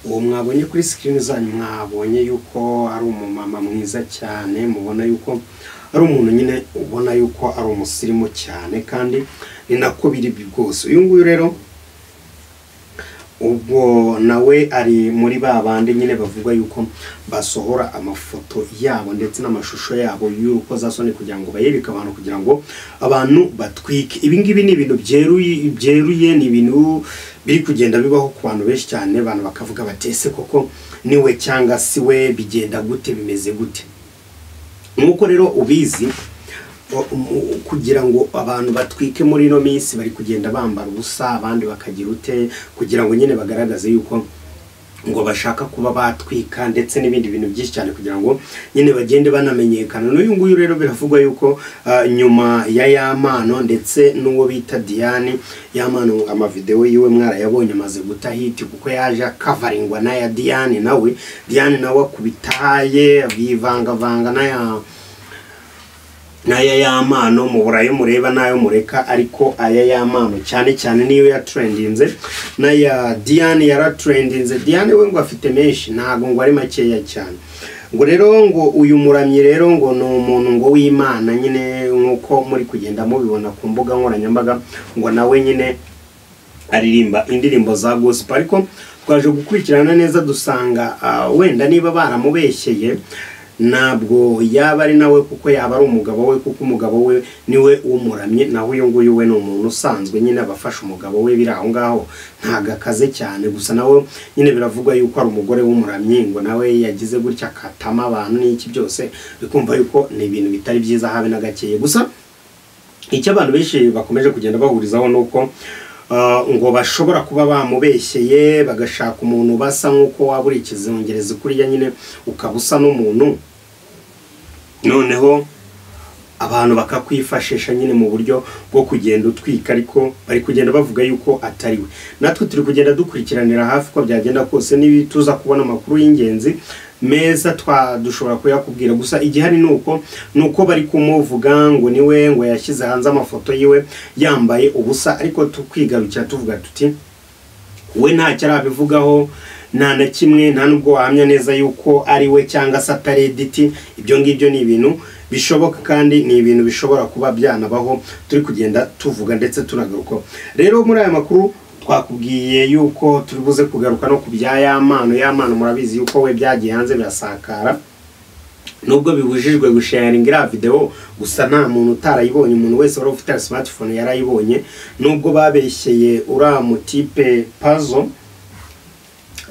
Uwo mwabonye kuri screen zanyu, mwabonye yuko ari umumama mwiza cyane, mubona yuko ari umuntu nyine ubona yuko ari umusirimu cyane, kandi ni nako biri rwose. Uyu nguyu rero ubwo nawe ari muri ba bandi nyine bavuga yuko basohora amafoto yabo ndetse n'amashusho yabo y'urukozasoni kugira ngo bayereke abantu, kugira ngo abantu batwike. Ibi ngibi ni ibintu byeruye, ni ibintu biri kugenda bibaho ku bantu benshi cyane. Abantu bakavuga bati ese koko niwe cyangwa si we, bigenda gute, bimeze gute? Nk'uko rero ubizi, kugira ngo abantu batwike muri ino minsi bari kugenda bambara ubusa, abandi bakagira ute, kugira ngo nyine bagaragaze yuko ngo bashaka kuba batwika, ndetse n'ibindi bintu byinshi cyane kugira ngo nyine bagende banamenyekana. N'uyu nguyu rero biravugwa yuko nyuma ya Yampano ndetse n'uwo bita Diane, Yampano amavideo yiwe mwarayabonye amaze guta hit, kuko yaje akavaringwa n'aya Diane, nawe Diane nawe akubitaye bivangavanga n'aya Yampano. Mubura ayo mureba n'ayo mureka, ariko aya Yampano cyane cyane niyo yatrendinze, n'aya Diane yaratrendinze. Diane we ngo afite menshi, ntago ngo ari makeya cyane. Ngo rero ngo uyu muramyi rero ngo ni umuntu ngo w'Imana nyine, nk'uko muri kugenda mubibona ku mbuga nkoranyambaga, ngo nawe nyine aririmba indirimbo za gospel. Ariko twaje gukurikirana neza dusanga wenda niba baramubeshyeye ntabwo yaba ari nawe, kuko yaba ari umugabo we, kuko umugabo we niwe umuramye, naho uyu nguyu we ni umuntu usanzwe nyine abafasha umugabo we biri aho ngaho, ntago akaze cyane. Gusa nawe nyine biravugwa yuko ari umugore w'umuramyi, ngo nawe yagize gutya akatama abantu n'iki byose, bikumva yuko ni ibintu bitari byiza habe na gakeye. Gusa icyo abantu benshi bakomeje kugenda bahurizaho nuko ngo bashobora kuba bamubeshyeye, bagashaka umuntu basa nk'uko waba uri ikizungerezi kuriya nyine ukaba usa n'umuntu, noneho abantu bakakwifashisha nyine mu buryo bwo kugenda utwika, ariko bari kugenda bavuga yuko atari we. Natwe turi kugenda dukurikiranira hafi ko byagenda kose, niba tuza kubona amakuru y'ingenzi meza dushobora kuyakubwira. Gusa igihari nuko bari kumuvuga ngo niwe, ngo yashyize hanze amafoto yiwe yambaye ubusa, ariko tukwigarukira tuvuga tuti we ntacyo arabivugaho, nta na kimwe, nta nubwo wahamya neza yuko ari we cyangwa se atari edit. Ibyo ngibyo ni ibintu bishoboka kandi ni ibintu bishobora kuba byanabaho, turi kugenda tuvuga ndetse tunagaruka. Rero muri aya makuru twakubwiye yuko turi buze kugaruka no ku bya Yampano. Yampano murabizi yuko we byagiye hanze birasakara, nubwo bibujijwe gusharinga iriya video, gusa nta muntu utarayibonye, umuntu wese wari ufite smartphone yarayibonye. Nubwo babeshyeye uriya mutipe Pazo,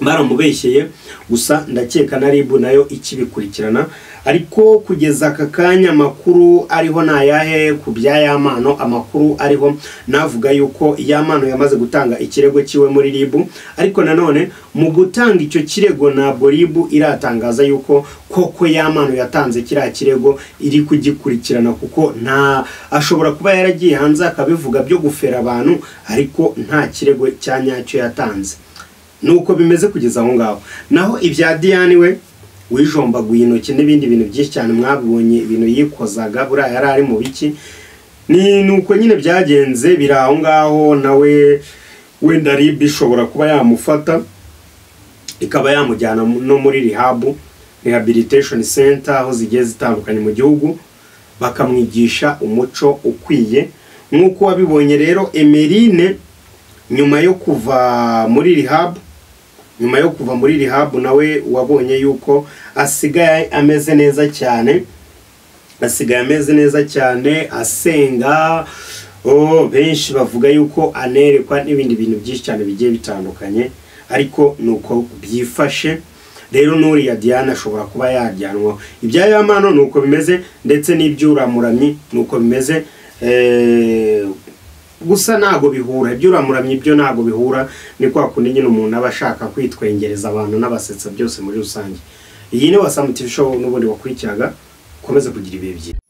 baramubeshyeye, gusa ndakeka na RIB nayo ikibikurikirana. Ariko kugeza aka kanya amakuru ariho nayahe ku bya Yampano? Amakuru ariho navuga yuko Yampano yamaze gutanga ikirego cyiwe muri RIB, ariko nanone mu gutanga icyo kirego ntabwo RIB iratangaza yuko koko Yampano yatanze kiriya kirego, iri kugikurikirana, kuko nta ashobora kuba yaragiye hanze akabivuga byo gufera abantu, ariko nta kirego cya nyacyo yatanze. Nuko bimeze kugeza aho ngaho. Naho ibya Diane we wijombaguye intoki n'ibindi bintu byinshi cyane, mwabonye ibintu yikozaga, buriya yari ari mu biki, ni nuko nyine byagenze biri aho ngaho. Nawe wenda RIB ishobora kuba yamufata ikaba yamujyana no muri rehab, rehabilitation center, aho zigiye zitandukanye mu gihugu, bakamwigisha umuco ukwiye. Nk'uko wabibonye rero Emeline nyuma yo kuva muri rehab, nyuma yo kuva muri rehab nawe wabonye yuko asigaye ameze neza cyane, asigaye ameze neza cyane, asenga. Benshi bavuga yuko anerekwa n'ibindi bintu byinshi cyane bigiye bitandukanye, ariko nuko byifashe. Rero n'uriya Diane ashobora kuba yajyanwa. Ibya Yampano nuko bimeze, ndetse n'iby'uramuramyi nuko bimeze. Gusa ntago bihura, iby'uramuramyi byo ntago bihura, ni kwa kundi nyine umuntu aba ashaka kwitwengereza abantu n'abasetsa byose muri rusange. Iyi ni Wasamu TV show n'ubundi wakurikiraga, ukomeze kugira ibihe byiza.